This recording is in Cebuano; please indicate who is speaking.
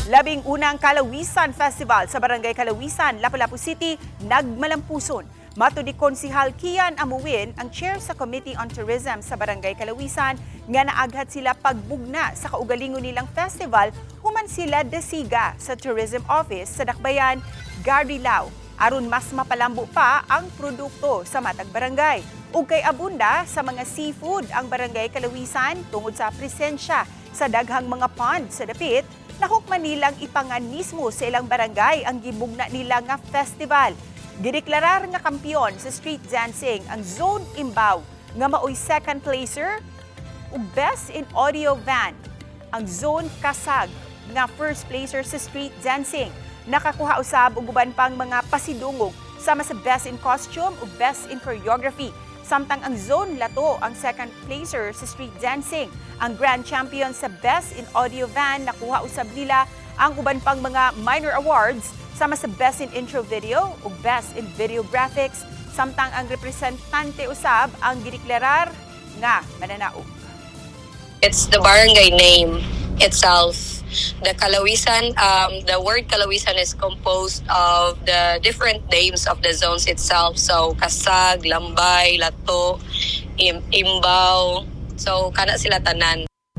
Speaker 1: 11 Kalawisan Festival sa Barangay Kalawisan, Lapu-Lapu City, nagmalampuson. Matud ni Konsihal Kian Amuin, ang chair sa Committee on Tourism sa Barangay Kalawisan, nga naaghat sila pagbugna sa kaugalingon nilang festival human sila dasiga sa Tourism Office sa Dakbayan, Gary Lau, aron mas mapalambo pa ang produkto sa matag barangay. Ug kay abunda sa mga seafood ang Barangay Kalawisan tungod sa presensya sa daghang mga pond sa dapit, nahukman nilang ipangan mismo sa ilang barangay ang gibugna nila nga festival. Gideklarar nga kampiyon sa street dancing ang Zone Imbaw nga maoy second placer ug best in audio van ang Zone Kasag nga first placer sa street dancing. Nakakuha usab og uban pang mga pasidungog sama sa best in costume ug best in choreography. Samtang ang Zone Lato ang second placer sa street dancing. Ang grand champion sa best in audio van, nakuha usab nila ang uban pang mga minor awards sama sa best in intro video ug best in video graphics. Samtang ang representante usab ang gideklarar nga mananaog.
Speaker 2: It's the barangay name itself. The Kalawisan, the word Kalawisan is composed of the different names of the zones itself. So, Kasag, Lambay, Lato, Imbaw. So, kana sila tanan.